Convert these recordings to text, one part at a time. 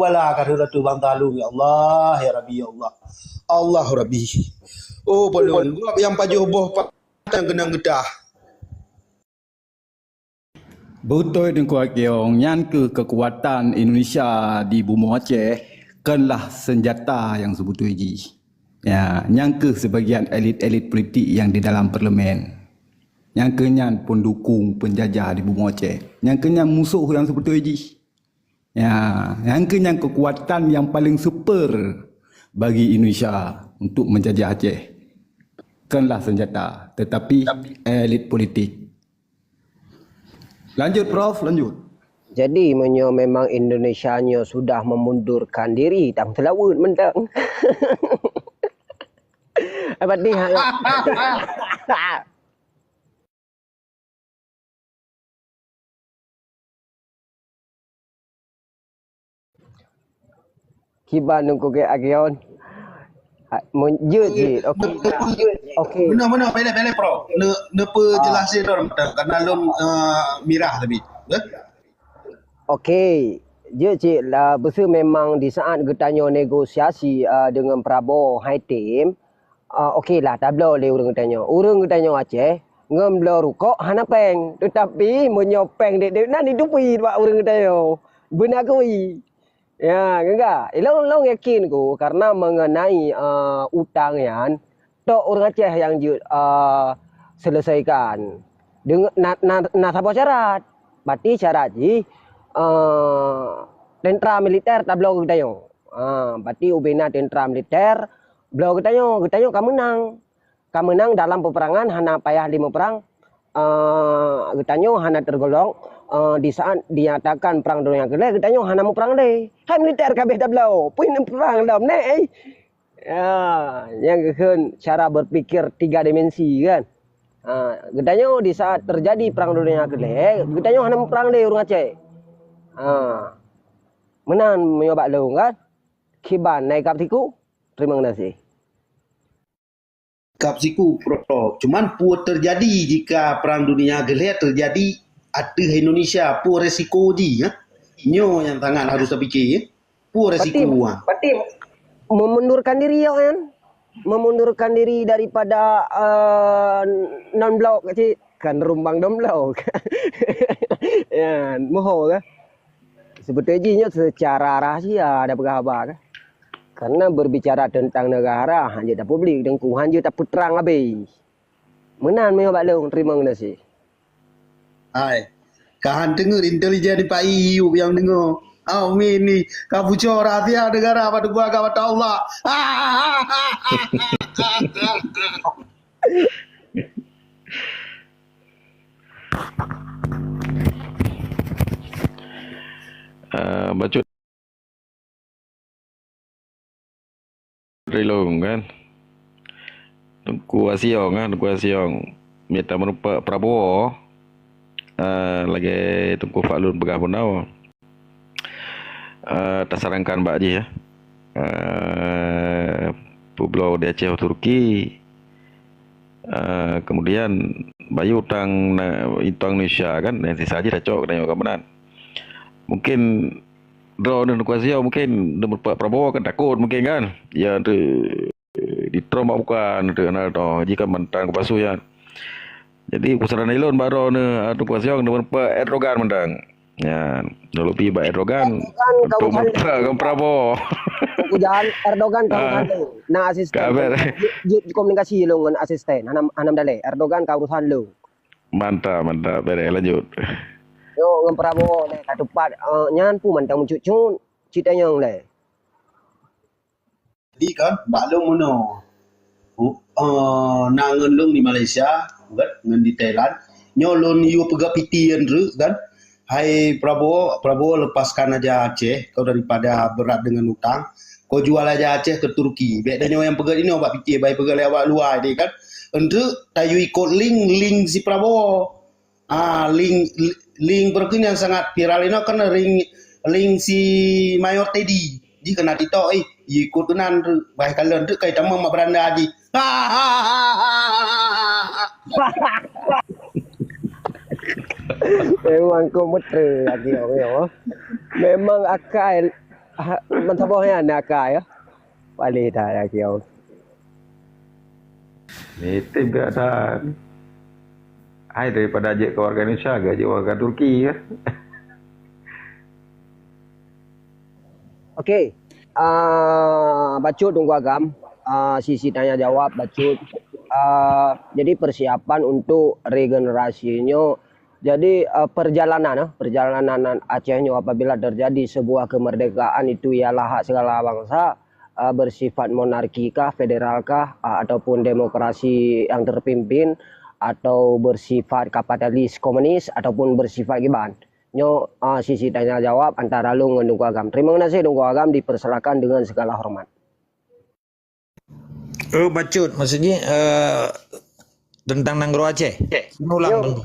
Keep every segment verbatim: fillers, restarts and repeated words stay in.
Bala ka rhot ateueh bansa lôn, ya Allah, ya Rabbi, ya Allah. Allahu Rabbi. Oh, Pak Lôn, gob nyang pajoh boh pa-, nyang keunong geutah. Beutôi Teungku Akyong, nyan keuh keukuatan Indonesia di bumoe Aceh, konlah seunjata nyang seubeutôi jih. Ya, nyan keuh sibagian elit-elit politik nyang di dalam parlemen. Nyan keuh nyan peundukung peunjajah di bumoe Aceh. Nyan keuh nyan musoh nyang seubeutôi jih. Ya, nyan keuh nyan keukuatan nyang paleng super bagi Indonesia untuk menjajah Aceh. Konlah seunjata, tetapi elit politik. Lanjut, Prof, lanjut. Jadi, meunyoe memang Indonesia nyoe sudah memundurkan diri, tang seulaweuet mantong. Apa ni? Kiban nungku ke agion. Ah, mun-, jeuet cit. Okey. Okey. Beuna, beuna, beleh, beleh, Prof. Ne, neupeujelasin lom, karena lôn, eh, mirah tapi. Eh? Okey. Jeuet cit lah, beuseu memang di saat geutanyoe negosiasi, eh, dengan Prabowo hai tim, Ah, oke lah, tabloe lé ureuëng geutanyoe. Ureuëng geutanyoe Aceh ngon bloe rukok hana péng, teutapi meunyoe péng dek-dek nan jitupi bak ureuëng geutanyoe. Beuna kui. Ya, enggak. Ilong, ilong yakin ku karena mengenai, ah, utang nyan, tok ureuëng Aceh nyang jeuet, ah, selesaikan. Deungon na, na, na saboh syarat. Bati syarat jih, ah, tentara militer tabloe geutanyoe. Ah, bati ubena tentara militer, bloe geutanyoe, geutanyoe ka meunang. Ka meunang dalam peperangan, hana payah lé meuprang. Eh, geutanyoe hana tergolong, eh, di saat dinyatakan Perang Dunia Keulhèe, geutanyoe hana meuprang lé. Hai militer ka abéh tabloe, peue meuprang lom neh, eh. Ya, nyang geukheun cara berpikir tiga dimensi kan. Ha, geutanyoe di saat terjadi Perang Dunia Keulhèe, geutanyoe hana meuprang lé ureuëng Aceh. Ha. Meunan meunyoe bak lôn kan. Kiban na ikab siku. Terima kasih. Kab siku, Prof. Cuman peue terjadi jika Perang Dunia Keulhèe terjadi ateueh Indonesia? Peue resiko jih, ya? Nyoe nyang sangat harus tapikir, ya. Peue resiko, berarti, ah? Berarti memundurkan diri, ya, kan? Memundurkan diri daripada, eh, non blok kecil. Kan rumbang domlo. Ya, moho ke? Sebetulnya jih nyoe secara rahasia ada peugah haba ke? Karena berbicara tentang negara, hanya dah publik, dan ku hanya dah putrang habis. Meunan meuh bak lôn, terima kasih. Hai, kahan teungeut intelijen di Pak Iyup yang dengar. Amin ni, ka bucor rahasia negara pada gua agak mata Allah. Ah, bacut rilong kan. Teungku Asiong kan, Teungku Asiong. Mita meureumpok Prabowo, ah, lagèe Teungku Faklun peugah bunoe. Eh, tasarankan bak jih, ya. Eh, peubloe di Aceh Turki, eh, kemudian bayeue utang na-, utang Indonesia kan, dan sisa jih tacok tanyoe ka meunan. Mungkin droeneuh Teungku Asiong mungkin Teungku Prabowo kan takot mungkin kan. Ya, tu di Trump bak bukan, tu, nah, tu. Jih kan mantan keupasu nyan. Jadi, peuseuran ilôn bak droeneuh, ah, Teungku Asiong, Teungku Erdogan mantong. Nyan, lôn pi bak Erdogan, Erdogan untuk kawasan mantong ngon Prabowo. Teungku Jan, Erdogan kawasan lôn. Na asisten. Jeuet, jeuet komunikasi lôn ngon asisten. Hana, hana daleh. Erdogan kawasan lôn. Mantap, mantap. Bèrèh, lanjut. Yo, ngon Prabowo lé ka teupat, eh, nyan pun mantong meucut-cut. Cit tanyong lé. Jadi kan, bak lôn meunoe. Uh, na ngon lôn di Malaysia, kan, ngon di Thailand. Nyoe lôn yue peugah piti nyan treuk kan. Hai Prabowo, Prabowo lepaskan aja Aceh, kau daripada berat dengan utang. Kau jual aja Aceh ke Turki. Bèk tanyoe nyang peugah inoe bak piti, bai peugah lé awak luwa deh kan. Enteuk tayue ikot link, link si Prabowo. Ah, link, link berikutnya sangat viral inoe kan link, link si Mayor Teddy. Jih keunan TikTok, eh, ikut keunan tu. Bah kalian tu kai tamong mak beranda jih. Memang kau meutre lagi orang nyoe. Memang akai Ah, meusaboh nyan na ka ya. Paléh that ya kiau. Nitip gak that. Hai daripada jeuet ke warga Indonesia, gak jeuet warga Turki ya. Okey. Uh, bacut Teungku Agam, uh, sisi tanya jawab bacut. Uh, jadi persiapan untuk regenerasi nyoe, jadi uh, perjalanan uh, perjalanan Aceh nyoe apabila terjadi sebuah kemerdekaan itu ialah hak segala bangsa, uh, bersifat monarki kah, federal kah, uh, ataupun demokrasi yang terpimpin atau bersifat kapitalis komunis ataupun bersifat kiban. Nyoe uh, sisi tanya jawab antara lôn ngon Teungku Agam. Terima kasih Teungku Agam, dipersilakan dengan segala hormat. Oh bacut, maksudnya uh, tentang nanggroe Aceh. Ulang dulu.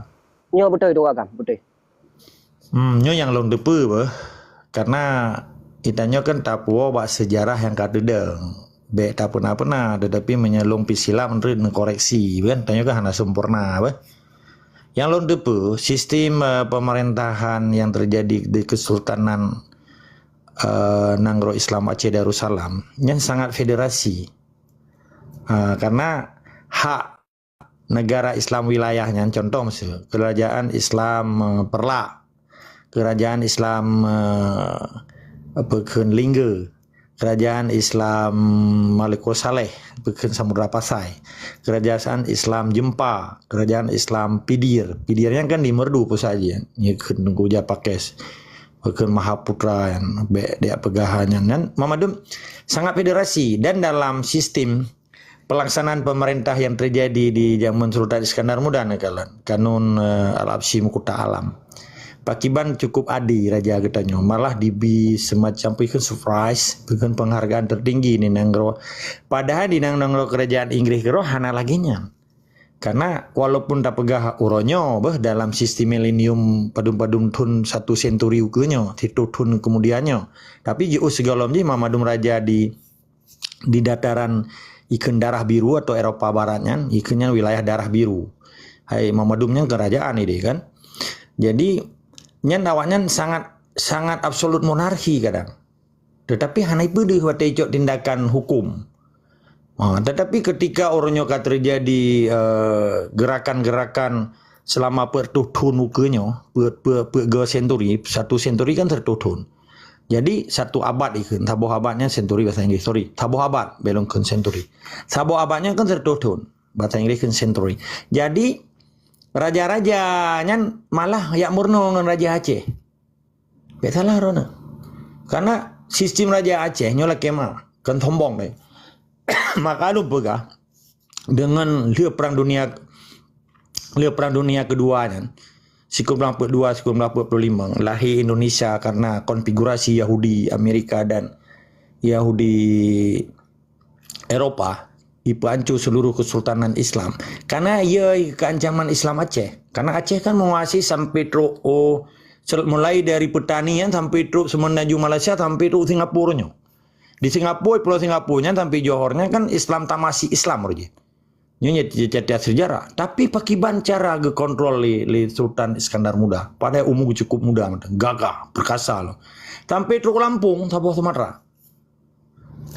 Nyoe betul Teungku Agam, betul. Hmm, nyoe nyang lôn teupeue beuh. Karena kita nyoe kan tapuo bak sejarah yang ka teudong. Bek tak pernah-pernah, tetapi menyelong pisilap menurut mengkoreksi, kan? Tanyoe kan hana sempurna beuh. Yang lôn teupeue, sistem uh, pemerintahan yang terjadi di Kesultanan uh, Nanggroe Islam Aceh Darussalam nyan sangat federasi. Uh, karena hak negara Islam wilayah nyan, contoh misalnya kerajaan Islam uh, Perlak, kerajaan Islam uh, apa kheun Lingga, kerajaan Islam Malikul Saleh, bukon Samudra Pasai, kerajaan Islam Jempa, kerajaan Islam Pidir. Pidir nyan kan di Merdu pusat jih, nyan kheun Teungku Jah Pakes, bukon Mahaputra nyan, bek dia peugah nyan. Dan Mamadum sangat federasi dan dalam sistem pelaksanaan pemerintah yang terjadi di zaman Sultan Iskandar Muda neukalon kanun uh, Al-Absyi Mukutta Alam. Pakiban cukup adi raja geutanyoe, malah dibi semacam pih surprise, pih penghargaan tertinggi di nanggroe. Padahal di nanggroe kerajaan Inggris keudroe hana lagée nyan. Karena walaupun tapeugah uroe nyoe beuh dalam sistem milenium padum-padum thon satu senturi ukeue nyoe, situ thon kemudian nyoe, tapi jiôh sigohlom jih Mamadum Raja di di dataran ikheun darah biru atau Eropa Barat nyan, ikheun nyan wilayah darah biru. Hai Mamadum nyan kerajaan ideh kan. Jadi nyan awaknyan sangat sangat absolut monarki kadang. Tetapi hana ipeudeuh watée icok tindakan hukum. Ha, tetapi ketika uroe nyoe ka terjadi uh, gerakan-gerakan selama peuet reutôh thon ukeue nyoe, peuet peuet peuet go senturi, satu senturi kan satu reutôh thon. Jadi satu abad ikheun, saboh abad nyan senturi bahasa Inggris. Sorry, saboh abad belom kheun senturi. Saboh abad nyan kan satu reutôh thon, bahasa Inggris kheun century. Jadi raja-raja nyan malah yak murno ngon raja Aceh. Bek salah rona. Karena sistem raja Aceh nyoe lakée ma, kan sombong deh. Maka lu peugah dengan lheueh perang dunia lheueh perang dunia kedua nyan, sikureueng peuet dua, sikureueng peuet lima, lahir Indonesia karena konfigurasi Yahudi Amerika dan Yahudi Eropa, ipeuancu seluruh kesultanan Islam. Karena ia keancaman Islam Aceh. Karena Aceh kan menguasai sampai trok oh, mulai dari pertanian sampai trok Semenanjung Malaysia sampai trok Singapura nyoe. Di Singapura, Pulau Singapura nyan sampai Johor nyan kan Islam tamasi Islam rupanya. Nyonya catatan sejarah. Tapi pakiban cara geukontrol lé, lé Sultan Iskandar Muda. Padahal umur cukup muda, gagah, perkasa loh. Sampai trok Lampung, saboh Sumatera.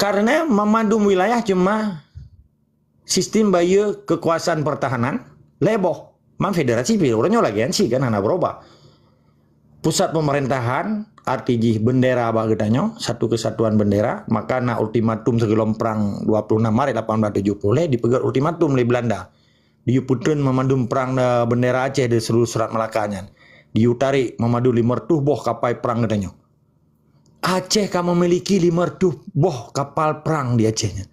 Karena memandum wilayah cuma sistem bayeue kekuasaan pertahanan, leboh. Man federasi pi uroe nyoe lagée nyan si kan hana berubah. Pusat pemerintahan, arti jih bendera bak geutanyoe, satu kesatuan bendera, maka na ultimatum sigohlom perang dua puluh enam Maret lapan belas tujuh puluh lhée dipeugét ultimatum lé Belanda. Diyue peutreun memandum perang bendera Aceh di seluruh Selat Melaka nyan. Diyue tarek memandum lima reutôh boh kapai perang geutanyoe. Aceh ka memiliki lima reutôh boh kapal perang di Aceh nyan.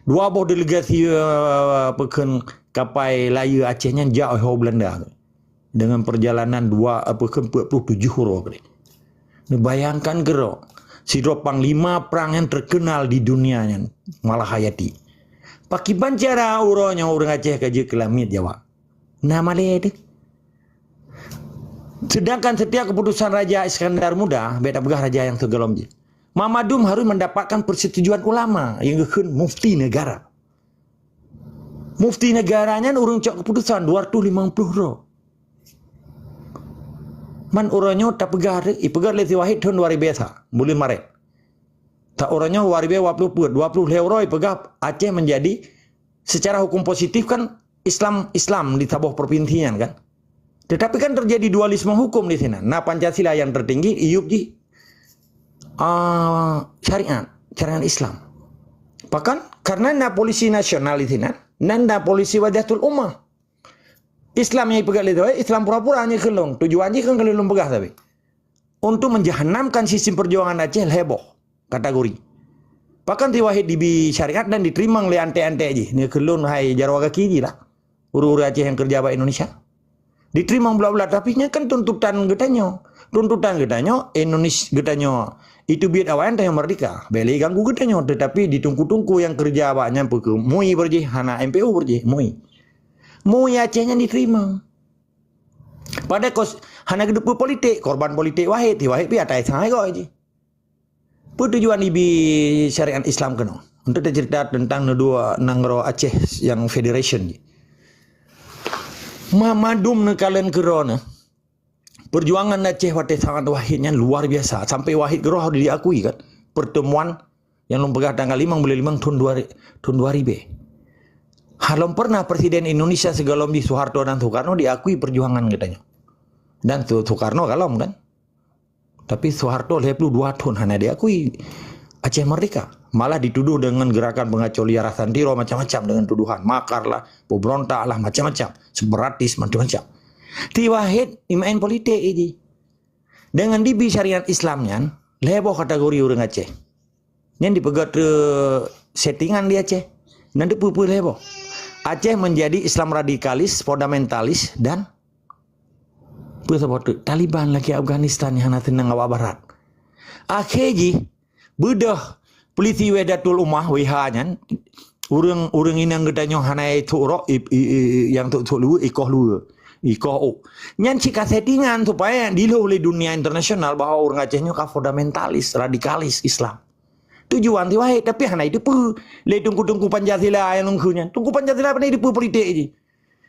Dua boh delegasi uh, peukeun kapai layeue Aceh nyan jak ho Belanda dengan perjalanan dua apa ke empat puluh tujuh uroe. Bayangkan keudroe, sidroe panglima perang yang terkenal di dunia nyan, Malahayati. Pakiban cara uroe nyoe ureuëng Aceh ka jeuet keu lamiet Jawa. Nama lé deh. Sedangkan setiap keputusan Raja Iskandar Muda, beda peugah raja yang segalom je. Mamadum harus mendapatkan persetujuan ulama yang dikheun mufti negara. Mufti negara nyan ureuëng cok keputusan dua ratus lima puluh droe. Man uroe nyoe tapeugah, ipeugah lé si Wahid thon dua ribu sa, buleuen Maret. Uroe nyoe dua ribèe dua puluh peuet, dua puluh lhèe uroe peugah Aceh menjadi secara hukum positif kan Islam, Islam di saboh provinsi nyan kan. Tetapi kan terjadi dualisme hukum di sinan. Na Pancasila yang tertinggi, iyup jih, ah, syariat, syariat Islam. Bahkan karena na polisi nasional di sinan, nan na polisi Wahdatul Ummah. Islam nyang ipeugah lé tu, eh, Islam pura-pura nyang keu lôn. Tujuan jih kan keu lôn peugah tapi. Untuk menjahannamkan sistem perjuangan Aceh lhèe boh kategori. Bahkan si Wahid dibi syariat dan diterima lé antek-antek jih. Ni keu lôn hai jaroe gaki jih lah. Ureueng-ureueng Aceh nyang keureuja bak Indonesia. Diterima bulat-bulat, tapi nyan kan tuntutan geutanyoe. Tuntutan geutanyoe, Indonesia geutanyoe. Itu biet awaknyan tanyoe merdeka. Bèk lé ganggu geutanyoe, tetapi di teungku-teungku nyang keureuja bak nyan peue keu MUI beurjih, hana M P U beurjih, MUI. MUI Aceh nyan diterima. Padahai kos hana geuteupeue politik, korban politik Wahid, si Wahid pih ata sang hai goe jih. Peue tujuan ibi syariat Islam keunoe? Untuk teuceurita teuntang neuduek nanggroe Aceh nyang federation jih. Ma-, mandum neukalon keudroe nyoe. Perjuangan Aceh watèe saat Wahid nyan luar biasa. Sampai Wahid keudroe harôh diakui kan. Pertemuan nyang lôn peugah tanggal limong buleuen limong thôn dua ri-, thôn dua ribèe. Hana pernah Presiden Indonesia sigohlom jih Soeharto dan Soekarno diakui perjuangan geutanyoe. Dan Su-, Soekarno gohlom kan. Tapi Soeharto lhèe ploh dua thôn hana diakui Aceh merdeka. Malah dituduh dengan gerakan pengacau liar rasan tiro macam-macam dengan tuduhan. Makar lah, pemberontak lah, macam-macam. Separatis, macam-macam. Si Wahid, imain politik jih. Dengan dibi syariat Islam nyan, lhèe boh kategori ureueng Aceh. Nyan dipeugah treuk settingan di Aceh. Nyan teupeue-peue lhèe boh. Aceh menjadi Islam radikalis, fundamentalis, dan peue saboh teuk, Taliban lagèe Afghanistan nyang hana seunang awak Barat. Akhé jih, beudôh polisi Wahdatul Ummah, W H nyan, ureueng, ureueng inong geutanyoe hana ituek rok, i, i, i, nyang tuek-tuek luweue, ikoh luweue, ikoh ôk. Nyan cit ka settingan supaya dilhôh lé dunia internasional bahwa ureueng Aceh nyoe ka fundamentalis, radikalis Islam. Tujuan si Wahid, tapi hana iteupeue lé teungku-teungku Pancasila nyang lôn kheun nyan. Teungku Pancasila pane iteupeue politik jih.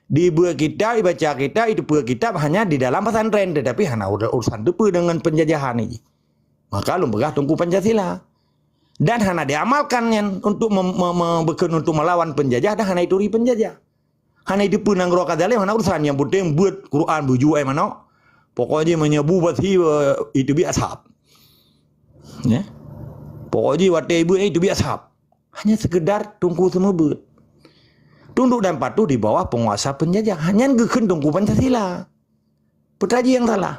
Dibeuet kitab, ibaca kitab, iteupeue kitab hanya di dalam pesantren, tetapi hana ur-, urusan teupeue dengan penjajahan jih. Maka lôn peugah teungku Pancasila. Dan hana diamalkan nyan untuk mem-, me-, me-, bukon untuk melawan penjajah dan hana ituri penjajah. Hana iteupeue nanggroe ka zalem, hana urusan. Nyang penting beuet Quran, beujuai manok. Pokok jih meunyoe bu basi, eh, iteubiet asab. Ya. Pokok jih watèe beuet iteubiet asab. Hanya sekedar teungku seumeubeuet. Tunduk dan patuh di bawah penguasa penjajah. Nyan geukheun teungku Pancasila. Peue teuma jih nyang salah?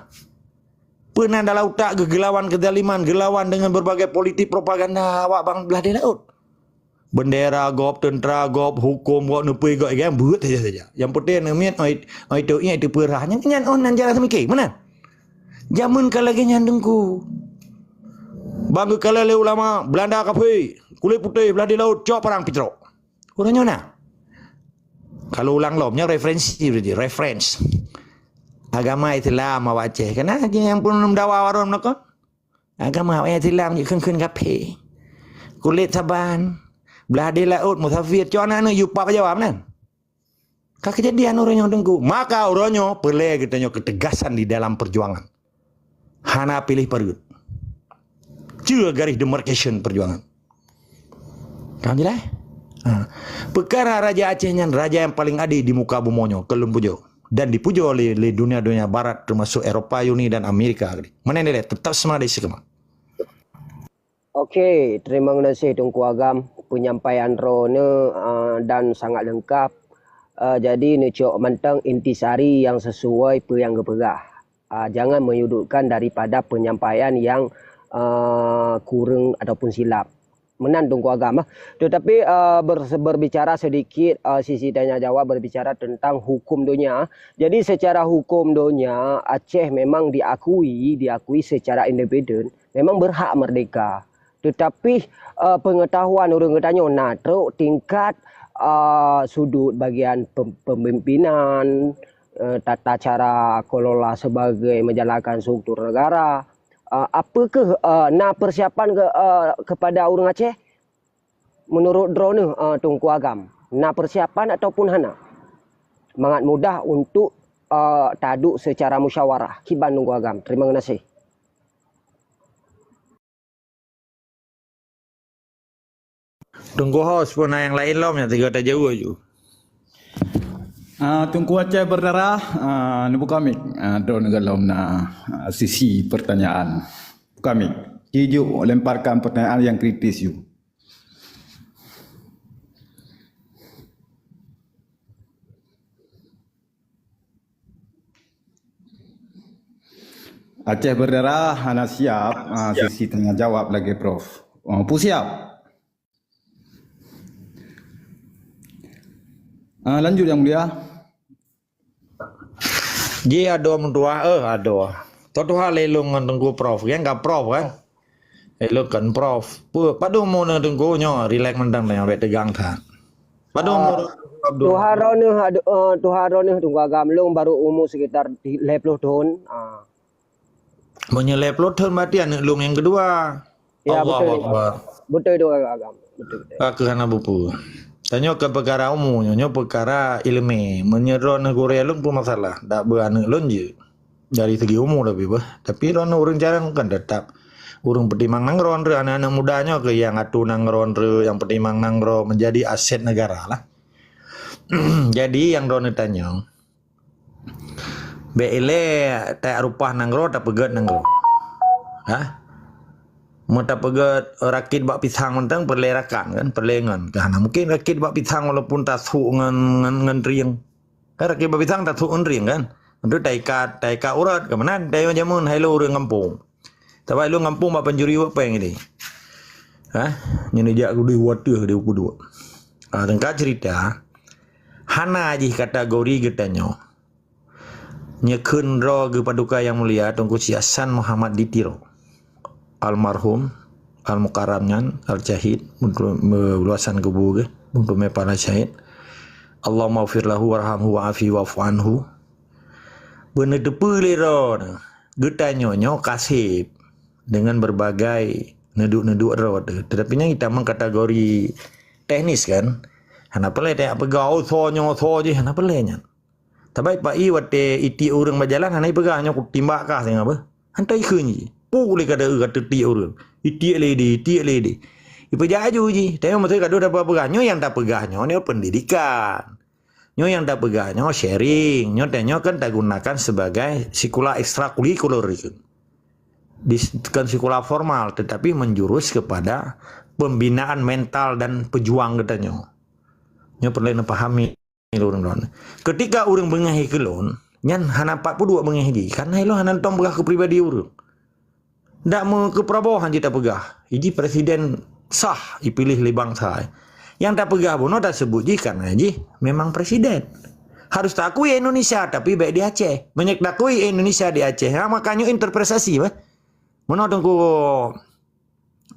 Peue na dalam utak geuh geulawan keuzaliman, geulawan dengan berbagai politik propaganda awak bang blah di laôt? Bendera gob, teuntera gob, huköm gob, neupeue gob, kan beuet saja-saja. Nyang peunteng neumiet, oi, oi, tu, ié, teupeurah. Nyan, nyan, oh, nan jalan seumike, meunan? Jameun ka lagèe nyan teungku. Bang geukalon lé ulama, Belanda kafé, kulét putéh, blah di laôt, cok parang pitrok. Uroe nyoe na. Kalau ulang lom, nyoe referensi, reference. Agama Islam awak Aceh. Kena aja nyang pun dawa warong nakon. Agama awak Islam jikheun-kheun kafé. Kulét saban. Blah di laôt, musafir. Cok aneuk-aneuk yue pap Jawa meunan. Ka keujadian uroe nyoe teungku. Maka uroe nyoe peureulèe geutanyoe keutegasan di dalam perjuangan. Hana piléh pareut. Cue garis demarcation perjuangan. Paham jeulaih? Ha. Peukara Raja Aceh nyan raja nyang paleng adé di muka bumoe nyoe, keu lôn pujoe. Dan dipujoe lé, lé dunia-dunia barat, teumasok Eropa Uni dan Amerika. Meunan dilèe, teutap seumara di sikeumat. Oke, terima kasih Teungku Agam. Penyampaian droeneuh, ah, dan sangat lengkap. Ah, jadi neucok mantong intisari nyang sesuai peue nyang geupeugah. Ah, jangan menyudutkan daripada penyampaian yang, ah, kurang ataupun silap. Meunan Teungku Agam, ah. Tetapi, ah, ber-, berbicara sedikit, ah, sisi tanya jawab berbicara tentang hukum dunia. Jadi secara hukum dunia, Aceh memang diakui, diakui secara independen, memang berhak merdeka. Tetapi, eh, pengetahuan ureuëng geutanyoe na trok tingkat, eh, sudut bagian pem-, pemimpinan, eh, tata cara kelola sebagai menjalankan struktur negara. Eh, apakah, eh, na persiapan ke, eh, kepada ureuëng Aceh? Menurut droeneuh, eh, Teungku Agam, na persiapan ataupun hana? Mangat mudah untuk, eh, taduk secara musyawarah. Kiban Teungku Agam. Terima kasih. Teungku host pun na nyang laén lom nyang tiga tajaweueb ju. Ah, Teungku Aceh Berdarah, ah, neubuka mic. Ah, droeneuh gohlom na, ah, sisi pertanyaan. Buka mic. Ci ju lemparkan pertanyaan nyang kritis ju. Aceh Berdarah hana siap, ah, sisi tanya jawab lagèe Prof. Oh, peue siap? Ah, lanjut Yang Mulia. Ji adoe meutuah, eh, adoe. Toh tuha lé lôn ngon Teungku Prof, kan ka Prof, kan? Eh, lôn kan Prof. Peue, padum umu neuh Teungku nyoe, relax mantong nyoe, bèk teugang that. Padum umu Abdul? Tuha droeneuh, adoe, eh, tuha droeneuh Teungku Agam, lôn baru umu sekitar lhèe ploh thôn. Ah. Meunyoe lhèe ploh thôn berarti aneuk lôn nyang keudua. Ya, Allahu Akbar. Beutôi tu Agam. Beutôi, beutôi. Ka keuh hana bupu. Tanyoe kon peukara umu, nyoe, nyoe peukara ileumèe. Meunyoe droeneuh gurèe lôn peue masalah, dak beu aneuk lôn jeuet. Dari segi umu tapi beuh. Tapi droeneuh ureueng carông kan teutap ureueng peutimang nanggroe, aneuk-aneuk muda nyoe keuh nyang atu nanggroe, nyang peutimang nanggroe, menjadi aset negara lah. Jadi nyang droeneuh tanyong, bèk ilèe tajak rupah nanggroe, tapeugèt nanggroe. Hah? Meutapeugèt rakit bak pisang mantong peureulèe rakan kan, peureulèe ngon. Ka hana mungken rakit bak pisang walaupun tasôk ngon, ngon, ngon rieng. Kan rakit bak pisang tasôk ngon rieng kan? Untuk taikat, taikat urat, ka meunan, tayue jameun hai lo ureueng gampông. Sabab lôn gampông bak pancuri bak péng tadi. Hah? Nyan jak keudeh wateuh di Buku Dua. Ah, singkat cerita, hana jih kategori geutanyoe. Nyeukheun droe geupaduka Yang Mulia Teungku Syekh Hasan Muhammad di Tiro. Almarhum, Al-Mukarram nyan, Al-Syahid, untuk meuluasan kubu geuh, untuk mepala syahid. Allahumma ghfir lahu warhamhu wa'afi wa'fu anhu. Beuneuteupeu lé droe, geutanyoe nyoe kaseb dengan berbagai neuduek-neuduek droe teuh. Tetapi nyan itamong kategori teknis kan. Hana peureulèe tajak peugah, "Oh, soe nyoe, soe jih," hana peureulèe nyan. Tabai pak i watèe itiek ureueng bak jalan hana ipeugah, "Nyoe kutimbak kah singoh beuh." Hana ikheun jih. Pu lé kada eu ka teutiek ureueng. Itiek lé di, itiek lé di. Ipeujak aju jih. Tapi maksud ka deuh tapeugah, nyoe nyang tapeugah nyoe, nyoe pendidikan. Nyoe nyang tapeugah nyoe sharing, nyoe tanyoe kan tagunakan sebagai sikula ekstrakurikuler itu. Dis-, bukan sikula formal, tetapi menjurus kepada pembinaan mental dan pejuang geutanyoe. Nyoe peureulèe neupahami lôn droeneuh. Ketika ureueng beungèh keu lôn, nyan hana pat peuduek beungèh jih, karena ilôn hana tong peugah keu pribadi ureueng. Dak meu keu Prabowo han jeuet tapeugah. Iji presiden sah ipiléh lé bansa. Nyang tapeugah bunoe taseubut jih karena jih memang presiden. Harus taakui Indonesia, tapi bèk di Aceh. Meunyoe taakui Indonesia di Aceh, ha, maka nyoe interpretasi, bah. Meunoe Teungku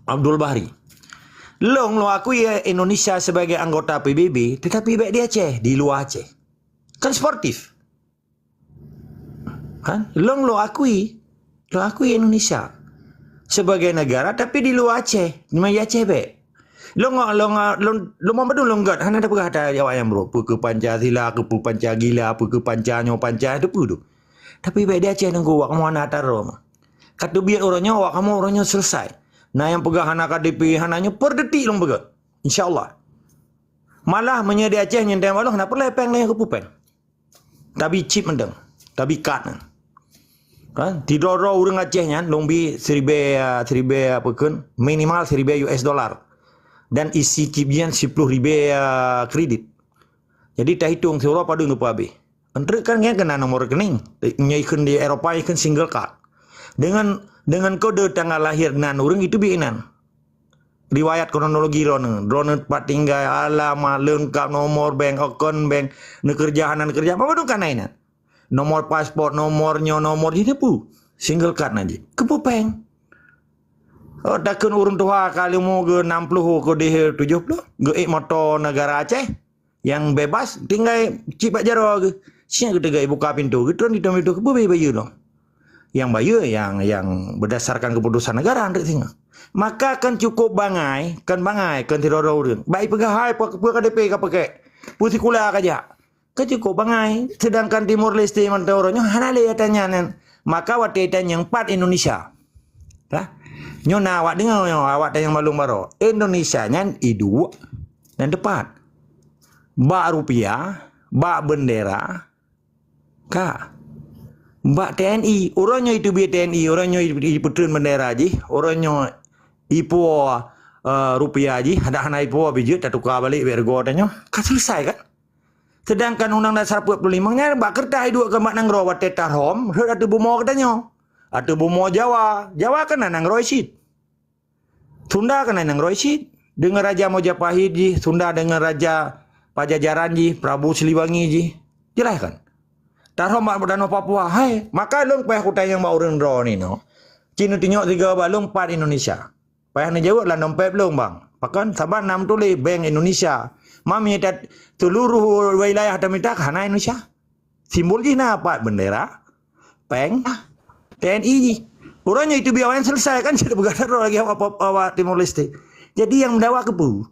Abdul Bahri. Lôn, lôn akui Indonesia sebagai anggota P B B, tetapi bèk di Aceh, di luar Aceh. Kan sportif. Kan? Lôn, lôn akui. Lôn akui Indonesia sebagai negara, tapi di luar Aceh. Di Aceh bèk. Lôn, lôn, lôn, lôn mandum lôn gèt. Hana tapeugah ata awak nyang brok. Peue keu Pancasila, keu peue Pancagila, peue keu Panca nyoe, Panca teupeue tu. Tapi bèk di Aceh nunggu awak kamoe hana ata droe. Ka teubiet uroe nyoe, awak kamoe uroe nyoe selesai. Na nyang peugah hana K D P, hana nyoe, per detik lôn peugah. Insya Allah. Malah meunyoe di Aceh nyan, hana peureulèe péng lé keu peue péng. Tabi chip mantong, tabi kad nyan. Kan? Sidroe-droe ureueng Aceh nyan lôn bi siribèe, ah, siribèe apa kheun, minimal siribèe U S dollar. Dan isi chip nyan siploh ribèe, ah, kredit. Jadi tahitong siuroe padum geupeuhabéh. Enteuk kan nyan keunan nomor rekening. Nyoe ikheun di Eropa ikheun single card. Dengan, dengan kode tanggal lahir nan ureueng itu bi inan. Riwayat kronologi droeneuh, droeneuh tempat tinggai, alamat, leungkap, nomor bank, akun bank, neukeureuja hana neukeureuja, padum kan na inan. Nomor paspor, nomor nyoe, nomor jih teupeue. Single card na jih. Keupeue péng? Oh, takheun ureueng tuha ka leumo geu enam puluh, keu deh tujoh puluh, geu ék moto negara Aceh. Nyang bebas, tinggai cit bak jaroe geuh. Siat geuteugah buka pintoe geuh, tron di pintoe geuh, beu bayeue lom. Nyang bayeue nyang, nyang berdasarkan keputusan negara, hana singoh. Maka kan cukup bangai, kan bangai, kan sidroe-droe ureueng. Bak ipeugah hai, peue, peue K D P ka peuke, peue sikula ka jak. Kan cukup bangai, sedangkan Timor Leste mantong uroe nyoe hana lé ata nyan. Maka watèe tanyong pat Indonesia. Dah. Nyoe na awak deungoe nyoe, awak tanyong balong baroe. Indonesia nyan iduek dan teupat. Bak rupiah, bak bendera, ka. Bak T N I, uroe nyoe iteubiet T N I, uroe nyoe ipeutreun bendera jih, uroe nyoe ipuwoe, eh, rupiah jih, hana, hana ipuwoe bijeuet, tatuka balek bèk reugoe tanyoe. Ka selesai kan? Sedangkan Undang Dasar empat puluh lima nyan bak keureutah iduek keu bak nanggroe watèe tarhom, rhot ateueh bumoe geutanyoe. Ateueh bumoe Jawa. Jawa kan na nanggroe cit. Sunda kan na nanggroe cit. Deungon Raja Majapahit jih, Sunda deungon Raja Pajajaran jih, Prabu Siliwangi jih. Jeulaih kan? Tarhom bak Danau Papua. Hai, maka lôn payah kutanyong bak ureueng droeneuh nyoe. Cit neutunyok sigoe bak lôn pat Indonesia. Payah neujaweueb lam dompet lôn, bang. Pakon? Saban na meutuléh Bank Indonesia. Mami that seluruh wilayah tamita hana Indonesia. Simbol jih na pat bendera, pèng, T N I jih. Uroe nyoe itu biar awaknyan selesai kan, jadi peugah lagi awak, awak Timor Leste. Jadi nyang meudawa keupeue?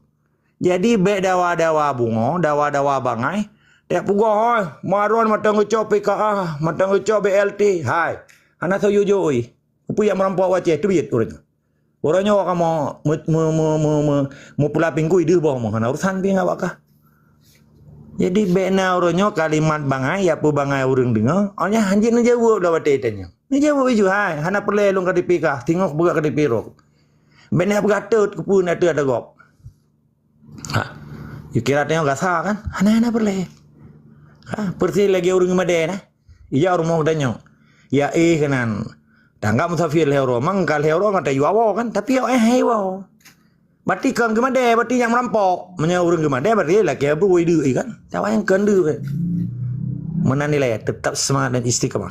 Jadi bèk dawa-dawa bungoe, dawa-dawa bangai. Tiep peugah, "Hoi, Muharram mantong geucok P K A, mantong geucok B L T." Hai, hana soe yue jok, oi. Keupeue jak meurampok u Aceh, teubiet ureueng. Uroe nyoe kamoe me-, me-, me-, me-, me-, meupula pinggui deuh boh meuh, hana urusan pih ngon awak kah. Jadi, bèk na uroe nyoe kalimat bangai, ya peue bangai ureueng deungoe, awaknyan hanjeuet neujaweueb lom watèe tanyoe. Neujaweueb iju, hai, hana peureulèe lôn K T P kah, singoh peugah K T P roh. Bèk na peugah tot, keupeue na teuh ada gob. Ha. Yue kira tanyoe gasa kan? Hana, hana peureulèe. Ha, persis lagèe ureueng Madé na. Ija rumoh geutanyoe. Ya éh keunan. Tanggap musafir lhèe uroe. Mang ka lhèe uroe ngon tayue awoe kan? Tapi awak éh hai woe. Berarti kon geumadé, berarti nyang meurampok. Meunyoe ureueng geumadé, berarti lakèe brôk deuk kan? Awak nyang kon deuk kan? Meunan nilai, tetap semangat dan istiqamah.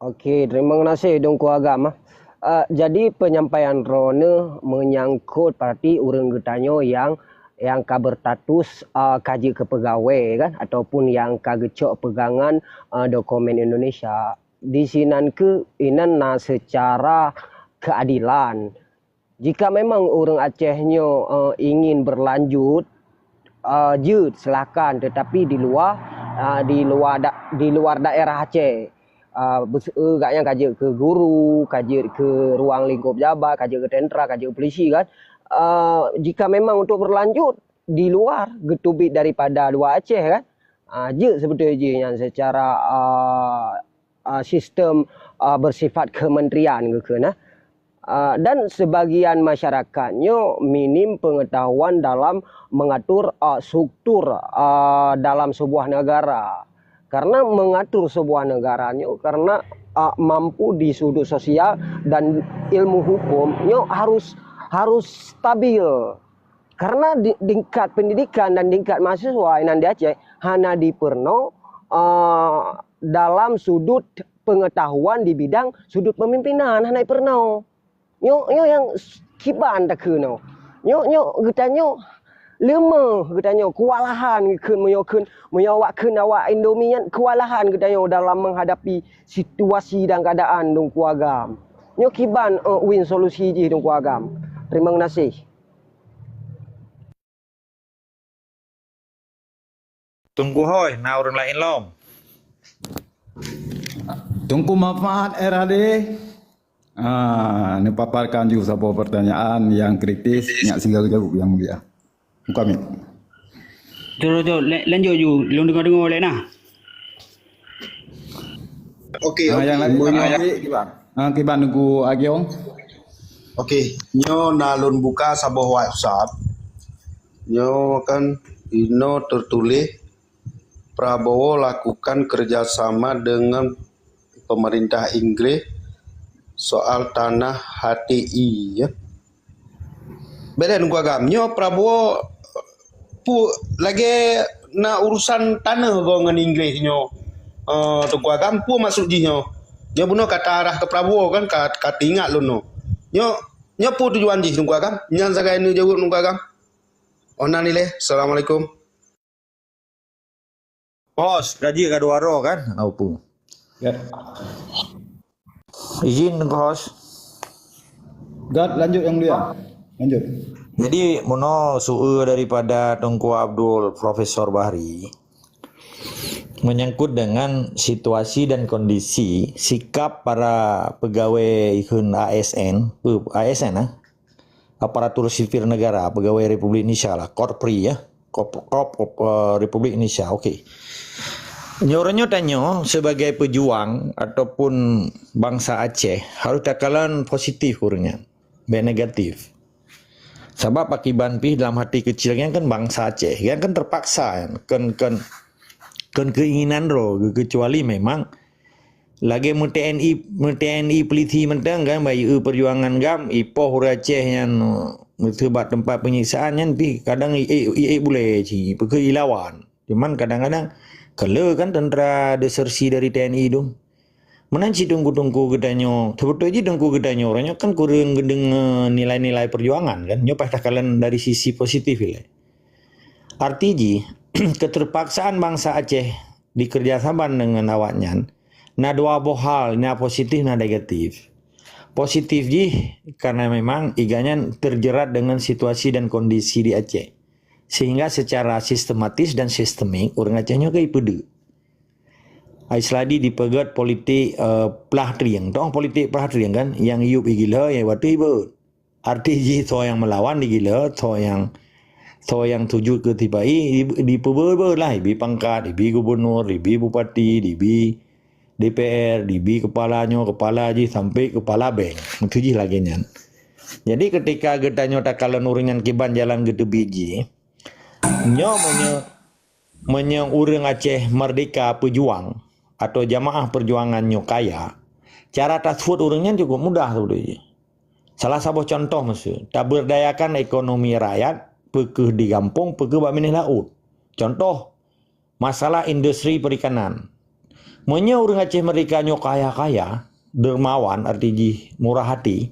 Oke, terima kasih Teungku Agam, ah. Ah, jadi penyampaian droeneuh menyangkut parti ureueng geutanyoe nyang, nyang ka berstatus, ah, ka jeuet keu peugawée kan, ataupun nyang ka geucok peugangan, ah, dokumen Indonesia. Di sinan keuh inan na secara keadilan. Jika memang ureueng Aceh nyoe, eh, ingin berlanjut, eh, jeuet, silahkan, tetapi di luar, eh, di luar da-, di luar daerah Aceh. Eh, bes-, eh, gobnyan ka jeuet keu guru, ka jeuet keu ruang lingkup jabat, ka jeuet keu tentera, ka jeuet keu polisi kan. Eh, jika memang untuk berlanjut di luar, geuteubiet daripada luar Aceh kan, ah, jeuet seubeutôi jih nyan secara, ah, ah, sistem, ah, bersifat kementerian geukheun, eh. Ah, dan sebagian masyarakat nyoe minim pengetahuan dalam mengatur, ah, struktur, ah, dalam sebuah negara. Karena mengatur sebuah negara nyoe karena, ah, mampu di sudut sosial dan ilmu hukum nyoe harus, harus stabil. Karena di, tingkat pendidikan dan tingkat mahasiswa inan di Aceh hana dipeurunoe, eh, dalam sudut pengetahuan di bidang sudut pemimpinan, hana dipeurunoe. Nyoe, nyoe nyang s-, kiban takheun nyoe. Nyoe, nyoe geutanyoe leumeh, geutanyoe kewalahan kheun meunyoe kheun, meunyoe awak kheun awak Indomie nyan kewalahan geutanyoe dalam menghadapi situasi dan keadaan Teungku Agam. Nyoe kiban, eh, win solusi jih Teungku Agam. Terima kasih. Teungku Hôi, na ureueng laén lom. Teungku Muhammad R H D. Ah, neupaparkan ju saboh pertanyaan nyang kritis, nyak singgah jaweueb, Yang Mulia. Buka mic. Jom, jom, jom, la-, lanjut ju. Lôn deungoe-deungoe lé nah. Okey, ah, okey. Yang lain, ah, yang, kiban. Ah, kiban Teungku Agiong. Okey, nyoe na lôn buka saboh WhatsApp. Nyoe kan inoe teutuléh, Prabowo lakukan kerjasama dengan pemerintah Inggris soal tanah H T I, ya. Beda Teungku Agam. Nyoe Prabowo pu-, lagèe na urusan taneuh goe ngon Inggris nyoe, eh, Teungku Agam. Peue maksud jih nyoe? Nyoe bunoe ka tarah keu Prabowo kan, ka, ka teuingat lôn nyoe. Nyoe, nyoe peue tujuan jih Teungku Agam? Nyan sagai neujaweueb Teungku Agam. Onan ilèe. Assalamualaikum. Host, ka jeuet ka dua droe kan? Au pu. Ya. Izin Teungku Host. Gat, lanjut Yang Mulia. Lanjut. Jadi, meunoe su-, daripada Teungku Abdul, Profesor Bahri. Menyangkut dengan situasi dan kondisi sikap para pegawai ikheun A S N, pe-, A S N ah, aparatur sipil negara, pegawai Republik Indonesia lah, Korpri ya, Kop-, Kop-, Kop-, eh, Republik Indonesia, okey. Nyoe uroe nyoe tanyoe sebagai pejuang ataupun bangsa Aceh harus takalon positif keu ureuëng nyan, bèk negatif. Sabab pakiban pih dalam hati kecil nyan kan bangsa Aceh, nyan kan terpaksa, kan, kan, kan keinginan droe, kecuali memang lagèe meu-T N I, meu-T N I polisi mantong kan, bak ié perjuangan GAM, ipoh ureuëng Aceh nyan, eh, meuseubab teumpat penyiksaan nyan pih kadang i, i, i, i bulèe cit, peukeuh ilawan. Cuman kadang-kadang keu lheueh kan tentara desersi dari T N I tu. Meunan cit teungku-teungku geutanyoe, sebeutôi jih teungku geutanyoe, uroe nyoe kan kureueng geudeungoe nilai-nilai perjuangan kan. Nyoe payah takalon dari sisi positif ilèe. Arti jih, keterpaksaan bangsa Aceh dikerjasaman dengan awaknyan, na dua boh hal, na positif, na negatif. Positif jih karena memang iganyan terjerat dengan situasi dan kondisi di Aceh. Sehingga secara sistematis dan sistemik, ureuëng Aceh nyoe ka ipeudeuek. Ai seuladi dipeugét politik, eh, plah trieng. Tong politik plah trieng kan, nyang yup igila, nyang batu ibeuet. Arti jih soe nyang meulawan digila, soe nyang, soe nyang tuju keu sipa-i, di, dipeubeuet-beuet lah, ibi pangkat, ibi gubunur, ibi bupati, ibi D P R, dibi kepala nyoe, kepala jih sampai kepala bank. Itu jih lagèe nyan. Jadi ketika geutanyoe takalon ureuëng nyan kiban jalan geuteubiet jih, nyoe meunyoe, meunyoe ureuëng Aceh Merdeka Pejuang atau jamaah perjuangan nyoe kaya, cara tasebut ureuëng nyan cukup mudah sebeutôi jih. Salah saboh contoh miseue, taberdayakan ekonomi rakyat, peukeuh di gampông, peukeuh bak binéh laôt. Contoh, masalah industri perikanan. Meunyoe ureuëng Aceh Merdeka nyoe kaya-kaya, dermawan, arti jih murah hati,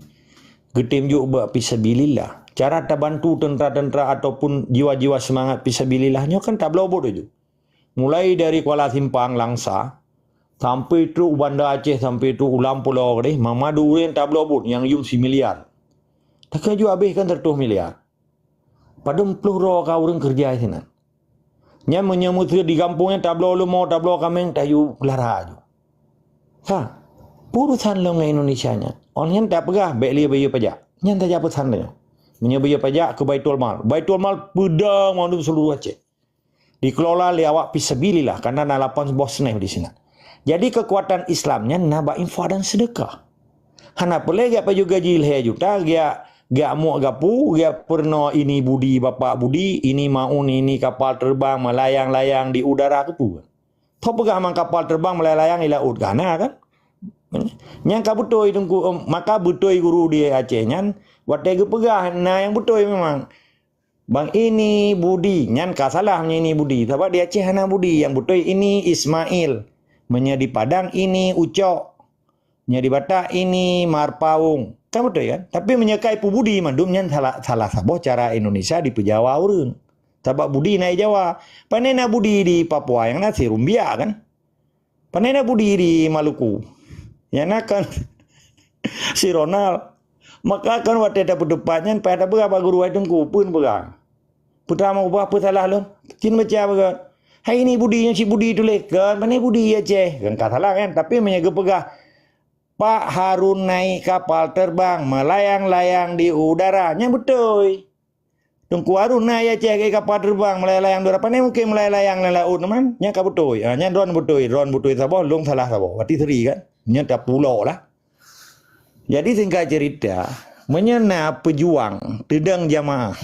geutem jok bak fisabilillah. Cara tabantu teuntara-teuntara ataupun jiwa-jiwa seumangat fisabilillah nyoe kan tabloe buet laju. Mulai dari Kuala Simpang, Langsa, sampai trok u Banda Aceh, sampai trok u Lam Pulo deh, mamadu ureuëng tabloe buet nyang yum similiar. Takeujot habéh kan seratus miliar. Padum ploh droe ka ureuëng keureuja sinan. Nyan meunyoe meuteue di gampông nyan tabloe leumo, tabloe kaméng, tayue peulara aju. Ha, urusan lom ngon Indonesia nyan. Awak nyan tapeugah bèk lé bayeue pajak. Nyan saja peusan tanyoe. Meunyoe bayeue pajak keu Baitul Mal. Baitul Mal peudong mandum seuluruh Aceh. Dikelola lé awak fisabilillah, karena na lapan boh sneh di sinan. Jadi kekuatan Islam nyan na bak infak dan sedekah. Hana peureulèe geujak pajoh gaji lhèe juta, geujak, geujak muek gapu, geujak peurunoe ini budi bapak budi, ini maun, ini kapal terbang, melayang-layang di udara keupeue. Tho peugah mang kapal terbang melayang-layang di laôt ka na kan? Nyang ka beutôi teungku, em, maka beutôi guru di Aceh nyan, watèe geupeugah na nyang beutôi memang. Bang ini budi, nyan ka salah meunyoe ini budi. Sabab di Aceh hana budi, nyang beutôi ini Ismail. Meunyoe di Padang ini ucok. Meunyoe di Batak ini marpaung. Kan beutôi kan? Tapi meunyoe ka ipubudi mandum nyan salah, salah saboh cara Indonesia dipeujawa ureuëng. Sabab budi na di Jawa. Pane na budi di Papua nyang na sirumbiak kan? Pane na budi di Maluku. Nyang na kan si Ronald. Maka kan watèe tapeuteupat nyan payah tapeugah bak guru ai teungku, peue neupeugah. Peutama ubah peue salah lôn. Cit baca peugah. Hai ini budi nyang cit budi tuléh kan, pane budi Aceh. Kan ka salah kan, tapi meunyoe geupeugah Pak Harun naik kapal terbang melayang-layang di udara, nyan beutôi. Teungku Harun na i Aceh geuék kapal terbang melayang-layang di udara, pane mungken melayang-layang lam laôt teuma, nyan ka beutôi. Ha, nyan droen beutôi, droen beutôi saboh, lôn salah saboh. Berarti seri kan? Nyan tapulok lah. Jadi singkat cerita, meunyoe na peujuang teudong jamaah,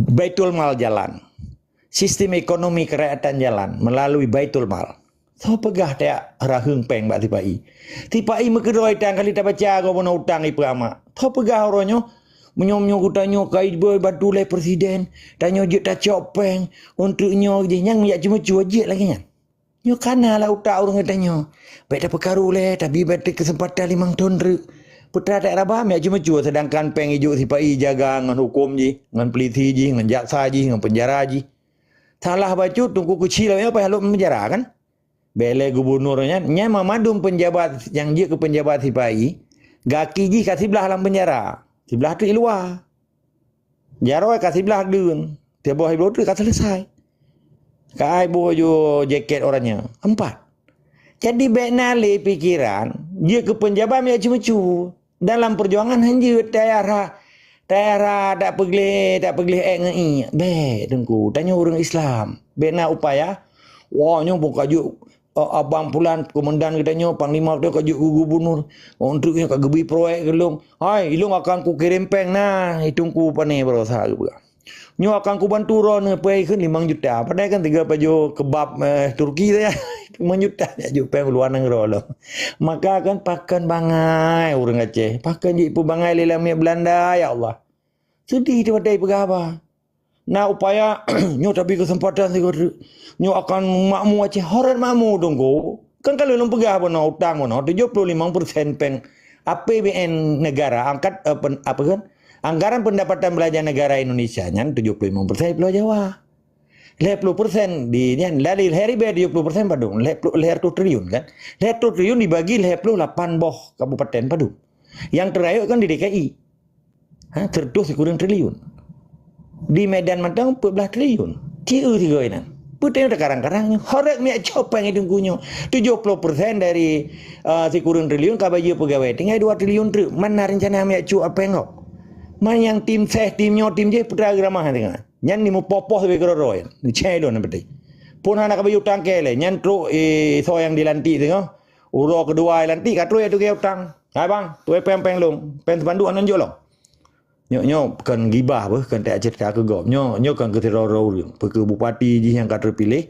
Baitul Mal jalan. Sistem ekonomi kerakyatan jalan melalui Baitul Mal. Soe peugah tajak raheueng péng bak sipa-i? Sipa-i meukeudroe tan kali tabaca gobnur utang ipeuamak. Soe peugah uroe nyoe? Meunyoe-meunyoe geutanyoe ka iboh bantu lé presiden, tanyoe jeuet tacok péng, untuk nyoe jih nyang jak ceumeucue jeuet lagèe nyan. Nyoe kana lam utak ureuëng geutanyoe. Bèk tapeukaru lé, tabi bak keuseumpatan limong thon treuk. Peue teuma tajak raba, jak ceumeucue, seudangkan péng ijok sipa-i jaga ngon huköm jih, ngon peulisi jih, ngon jaksa jih, ngon peunjara jih. Salah bacut, teungku keuchik lom nyoe payah lom peunjara kan? Bèk lé gubunur nyan, nyan mamandum peunjabat nyang jeuet keu peunjabat sipa-i, gaki jih ka siblah lam peunjara, siblah teuk i luwa. Jaroe ka siblah deun, tiboh i bloe teuk ka seuleusai. Ka ai boh ju jaket oranye. Empat. Jadi, bèk na lé pikeran, jeuet keu peunjabat miet ceumeucue. Dalam peujuangan hanjeuet tayara, tayara tak peugleh, tak peugleh èk ngon ié. Bèk, Teungku, tanyoe ureueng Islam. Bèk na upaya, "Wah, nyoe boh ka jeuet, eh, abang pulan, komandan geutanyoe, panglima geutanyoe ka jeuet keu gubunur. Oh, treuk nyoe ka geubri proyek keu lôn. Hai, ilôn akan kukirém pèng na, i Teungku pané baroesa," geupeugah. "Nyoe akan kubantu droeneuh peuhai kheun limong juta." Padahai kan tiga pajoh kebab, eh, Turki saja. Limong juta jak jok pèng luwa nanggroe lom. Maka kan pakon bangai ureueng Aceh. Pakon jipeubangai lé lamiet Belanda, ya Allah. Seudeh teuh watèe peugah haba. Na upaya, nyoe tabri keuseumpatan sigoe treuk. Nyoe akan makmu Aceh, harôh makmu, Teungku. Kan ka lôn peugah bunoe, utang bunoe, tujoh ploh limong persen pèng A P B N negara angkat, eh, pen-, apa kan? Anggaran pendapatan belanja negara Indonesia nyan tujoh ploh limong persen Pulo Jawa. Lhèe ploh persen di nyan, dari lhèe ribèe tujoh ploh persen padum, lhèe ploh, lhèe reutôh triliun kan? Lhèe reutôh triliun dibagi lhèe ploh lapan boh kabupaten padum. Nyang teurayeuk kan di D K I. Ha, seratus sikureueng triliun. Di Medan mantong peuet blah triliun. Ci eu sigoe nan. Peue teuh takarang-karang nyoe. Harôh miet cok pèng i Teungku nyoe. Tujoh ploh persen dari, eh, sikureueng triliun ka bajèe peugawèe. Tinggai dua triliun treuk. Man na rencana miet cok pèng gob? Man nyang tim sès, tim nyoe, tim jéh, putra geura mah teuka. Nyan ni meupoh-poh sabe keudroe-droe. Neucai lôn nyang peunteng. Phon hana ka bajèe utang kèe lé. Nyan trok, eh, soe nyang dilantik singoh. Uroe keudua lantik ka trok ateueh utang. "Hai bang, tuwö pèng-pèng lôn, pèng sipanduek hana jok lom." Nyoe, nyoe kon gibah beuh, kon taceurita keu gob. Nyoe, nyoe kon keu sidroe-droe ureueng. Peu keu bupati jih nyang ka teupiléh,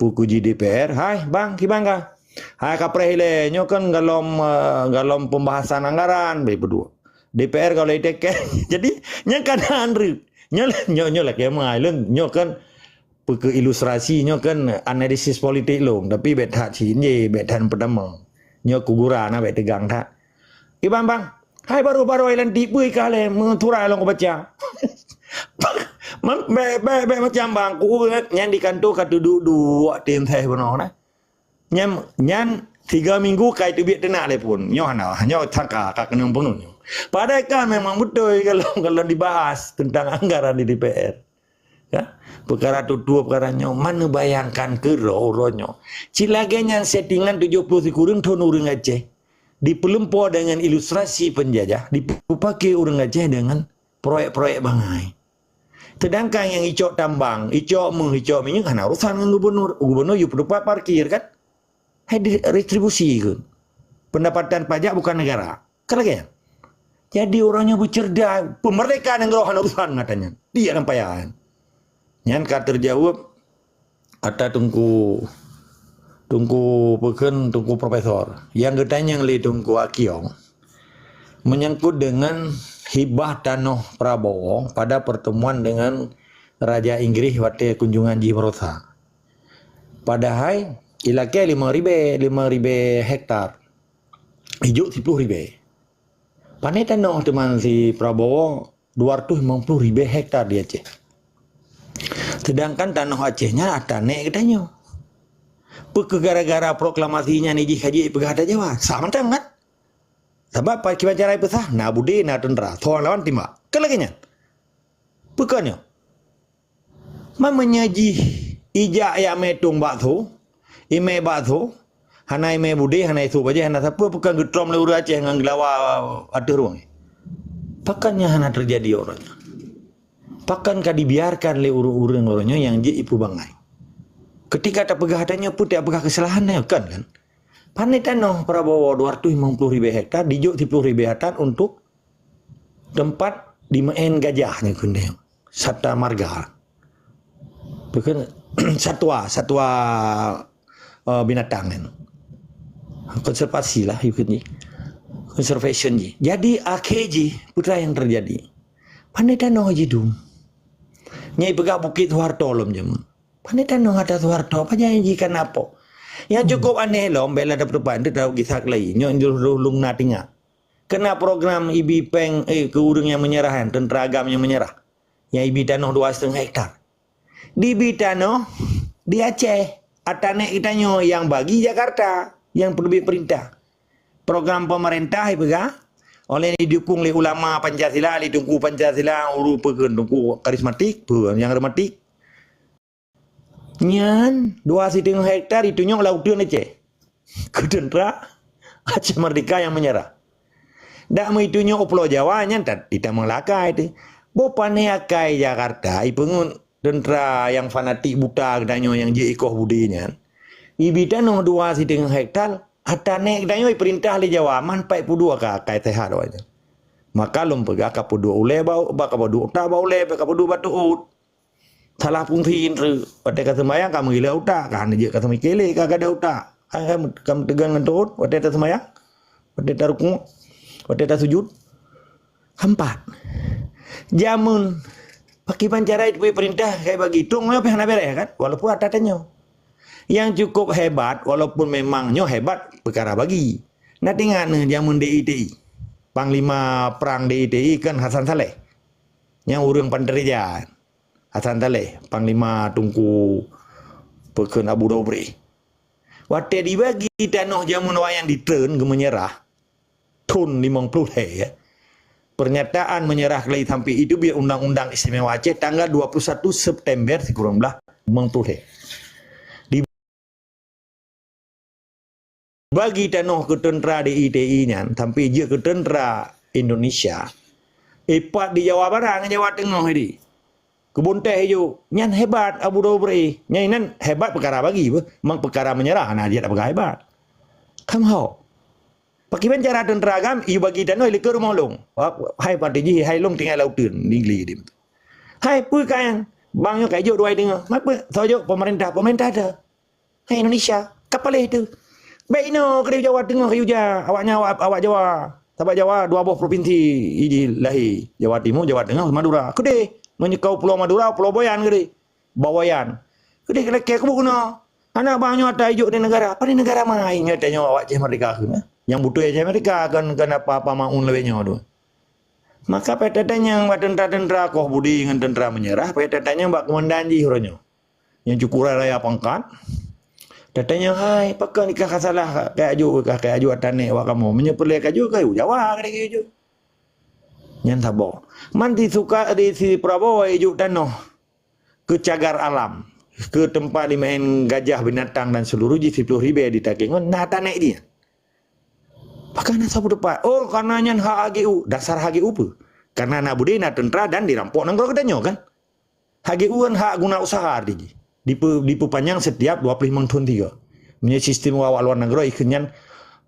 peu keu jih D P R. "Hai bang, kiban ka?" "Hai ka preh ilèe, nyoe kon golom, eh, golom pembahasan anggaran," bèk peuduek. "D P R ka lheuh itekeh." Jadi, nyan ka na andeuet. Nyoe, nyoe, nyoe lakèe meu'ah lôn, nyoe kan peu keu ilustrasi, nyoe kan analisis politik lôn, tapi bèk that cit jih, bèk that peutamong. Nyoe kugura na bèk teugang that. "Kiban bang, hai barô-barô ilantik peue ka lé meusurat lôn kubaca." Man, bèk, bèk, bèk macam bang, ku nyan di kanto ka teuduek-duek tim sès bunoe na. Nyan, nyan tiga minggu ka iteubiet teunak lé phon. Nyoe hana, nyoe sangka ka keunong peungeut nyoe. Padahai kan memang beutôi kalau, kalau dibahas tentang anggaran di D P R. Ya, peukara tutoe, peukara nyoe, man neubayangkan keu uroe-uroe nyoe. Cit lagèe nyan settingan tujoh ploh sikureueng thon ureueng Aceh. Dipeulumpo dengan ilustrasi penjajah, dipeupaké ureueng Aceh dengan proyek-proyek bangai. Sedangkan nyang icok tambang, icok méuh, icok minyeuk hana urusan ngon gubernur. Gubernur yue peutupat parkir kan? Hai di-, retribusi keu pendapatan pajak bukan negara. Kan lagèe nyan. Jadi ureueng nyoe beucerdas, peumeurdeka nanggroe hana urusan ngon gata nyan. Tiek lam paya nyan. Nyan ka teujaweueb ata Teungku, Teungku peue kheun, Teungku Profesor. Nyang geutanyong lé Teungku Akyong menyangkut dengan hibah tanoh Prabowo pada pertemuan dengan Raja Inggris watèe kunjungan jih baroesa. Padahai ilakèe limong ribèe, limong ribèe hektar. Ijok siploh ribèe. Pané tanoh teuma si Prabowo dua ratus limong ploh ribèe hektar di Aceh. Sedangkan tanoh Aceh nyan ata nèk geutanyoe. Peu keuh gara-gara proklamasi nyan jih ka jeuet peugah ata Jawa? Sah mantong kan? Sabab pa-, kiban cara ipeusah, na budé, na teuntra, soe lawan timbak. Kan lagèe nyan? Peu kheun nyoe? Man meunyoe jih ijak jak mè tueng bakso, imè bakso, hana imè budé, hana isôk bajèe, hana sapeue, peu kheun geutrom lé ureueng Aceh ngon geulawa ateueh rueng. Pakon nyan hana teujadi uroe nyoe? Pakon ka dibiarkan lé ureueng-ureueng uroe nyoe nyang jeuet ipeubangai? Keutika tapeugah tanyoe, peu tapeugah keusalahan nyoe, kon kan? Pané tanoh Prabowo dua ratus limong ploh ribèe hektar, dijok siploh ribèe hektar untuk teumpat dimeu'en gajah nyan keuneuk. Sata marga. Bukan satwa, satwa, eh, binatang kan. Konservasi lah, you can, conservation ji. Jadi, akhé jih, peue nyang teujadi? Pané tanoh jidum. Nyang ipeugah Bukét Soeharto lom jameun. Pané tanoh ata Soeharto, pajan jih kana po. Nyang cukup aneh lom, bèk lé tapeutupat, teutab gisa keulayi. Nyoe lôn na tinga. Keunan program ibi pèng, eh, keu ureueng nyang meunyeurah nyan, teuntra agam nyang meunyeurah. Nyang ibi tanoh dua setengah hektar. Dibi tanoh di Aceh. Ata nèk geutanyoe nyang bagi Jakarta, nyang peuteubiet peurintah. Program pemerintah ipeugah, oleh didukung lé ulama Pancasila, lé Teungku Pancasila, ureueng peue kheun, Teungku karismatik, peue nyang rematik. Nyan dua siteungoh hektar itunyok lam uteuen Aceh. Keu teuntra Aceh Merdeka nyang meunyeurah. Dak meuitunyok u Pulo Jawa nyan tat-, itamong lakai teuh. Boh pané akai Jakarta ipeungeut teuntra nyang fanatik buta geutanyoe nyang jeuet ikoh budi nyan. Ibi tanoh dua siteungoh hektar, ata nek geutanyoe ipeurintah lé Jawa, man paih peuduek ka akai seuhat awaknyan. Maka lôn peugah ka peuduek ulée bak, bak ka peuduek utak bak ulée, bak ka peuduek bak teuôt. Salah fungsi indra. Watée ka seumayang ka meugilék utak, ka hana jeuet ka seumike lé, ka gadôh utak. Ka, ka, ka meuteugon ngon teuôt, watée taseumayang, watée tarukuk, watée tasujut. Keumpat. Jameun, pakriban cara jiteupeue peurintah keu bagi. Tueng nyoe pih hana béreh kan? Walaupun ata tanyoe. Nyang cukup hebat, walaupun memang nyoe hebat peukara bagi. Na teuingat neuh jameun D I T I. Panglima perang D I T I kan Hasan Saleh. Nyang ureuëng Pantereja. Hasan Saleh, Panglima Teungku Peukheun Abu Dobre. Watée dibagi tanoh jameun awaknyan ditreun geumeunyeurah, thon limong ploh lhée, ya. Pernyataan meunyeurah keuleue sampoe itu biet Undang-Undang Istimewa Aceh tanggal dua puluh satu September sikureueng blaih limong ploh lhée. Di- Bagi tanoh keu teuntra D I T I nyan sampoe jeuet keu teuntra Indonesia. Ipat di Jawa Barat ngon Jawa Teungoh di. Kebun teh ijo. Nyan hebat Abu Dobre. Nyan inan hebat peukara bagi beuh. Mang peukara meunyeurah na jeuet peugah hebat. Kam hok. Pakriban cara teuntra gam, i bagi tanoh i likot rumoh lôn. Hai parti jih, hai lôn tinggai lam uteuen, di Gli di. Hai, peue kayang? Bang nyoe ka ijok dua i teungoh. Mapeue? Soe jok? Pemerintah, pemerintah dah. Hai Indonesia, ka paléh teuh. Bék inoe keudeh Jawa Teungoh keu uja, awaknyan awak, awak Jawa. Sabab Jawa dua boh provinsi iji lahé, Jawa Timur, Jawa Teungoh, Madura. Keudeh, meunyoe keu Pulo Madura, Pulo Boyan keudeh. Bawayan. Keudeh lakée keubuek keunoe. Aneuk bang nyoe ata ijok di negara. Pane negara ma nyoe tanyoe awak Aceh Merdeka keunoe? Nyang beutôi Aceh Merdeka kon, kon apa-apa maun lawét nyoe tu. Maka pih tatanyong bak teuntra-teuntra koh budi ngon teuntra meunyeurah, pih tatanyong bak keumandan jih uroe nyoe. Nyang cukup raya-raya pangkat. Tatanyong, "Hai, pakon ikah ka salah, kajak juk, kah kajak juk ata nek awak kamoe? Meunyoe peureulée kajak juk, kajak juk Jawa, kajak juk." Nyan saboh. Man di suka di si Prabowo ijok tanoh keu cagar alam, keu teumpat jimaén gajah, binatang dan seluruh jih siploh ribée di Takengon, na ata nek jih. Pakon na saboh teumpat? Oh, karena nyan hak H G U. Dasar H G U peue? Karena na beudé na teuntra dan dirampok nanggroe geutanyoe kan? H G U kan hak guna usaha arti jih. Dipe-, dipeupanjang setiap dua puluh limong thon tiga. Meunyoe sistem awak luar nanggroe ikheun nyan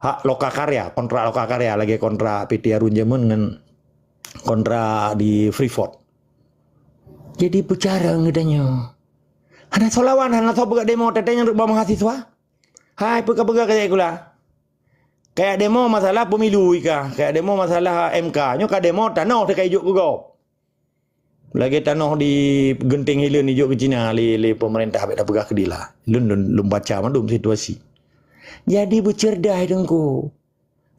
hak loka karya, kontrak loka karya lagée kontrak P T Harun jameun ngon kontrak di Freeport. Jadi peucarong geutanyoe. Hana soe lawan, hana soe peugah demo, tatanyong rot bak mahasiswa. Hai, peue ka peugah kajak sikula? Kajak demo masalah pemilu ika, kajak demo masalah M K. Nyoe ka demo tanoh teuka ijok keu gob. Lagée tanoh di Genting Hileuen ijok keu Cina lé, lé pemerintah bék tapeugah keudila. Lôn, lôn, lôn baca mandum situasi. Jadi beuceurdah Teungku.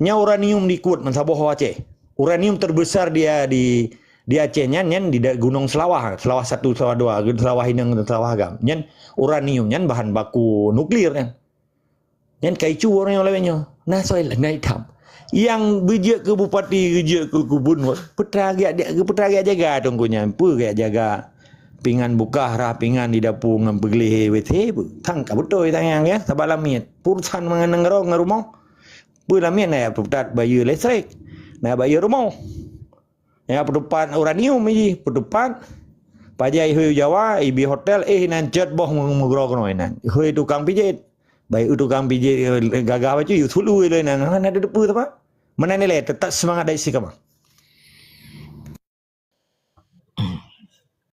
Nyan uranium di Kuwait meusaboh Aceh. Uranium terbesar di, di, di Aceh nyan, nyan di da-, Gunong Seulawah, Seulawah satu, Seulawah dua, Seulawah Inong, Seulawah Agam. Nyan uranium nyan bahan baku nuklir nyan. Nyan ka icu ureuëng nyoe lawét nyoe. Na soe na itam. Nyang beujeuet keu bupati, beujeuet keu gubunur, peutra gét, peutra gét jaga Teungku nyan. Peue gét jaga pingan bukah rah pingan di dapu ngon peugleh W C. Tang ka beutôi tangiang ya, sabab lamiet. Urusan mangan nanggroe ngon rumoh. Peue lamiet na ya peutat bayeue listrik, na bayeue rumoh. Ya, peutupat uranium jih, peutupat. Pajan ihôi Jawa, ibi hotel, eh, nan cot boh meugroe keunoe nan. Ihôi tukang pijet. Baik tukang pijet, eh, gagah bacut, yue sulu lé nan. Hana ada depe apa. Meunan ilée, tetap semangat dari si kama.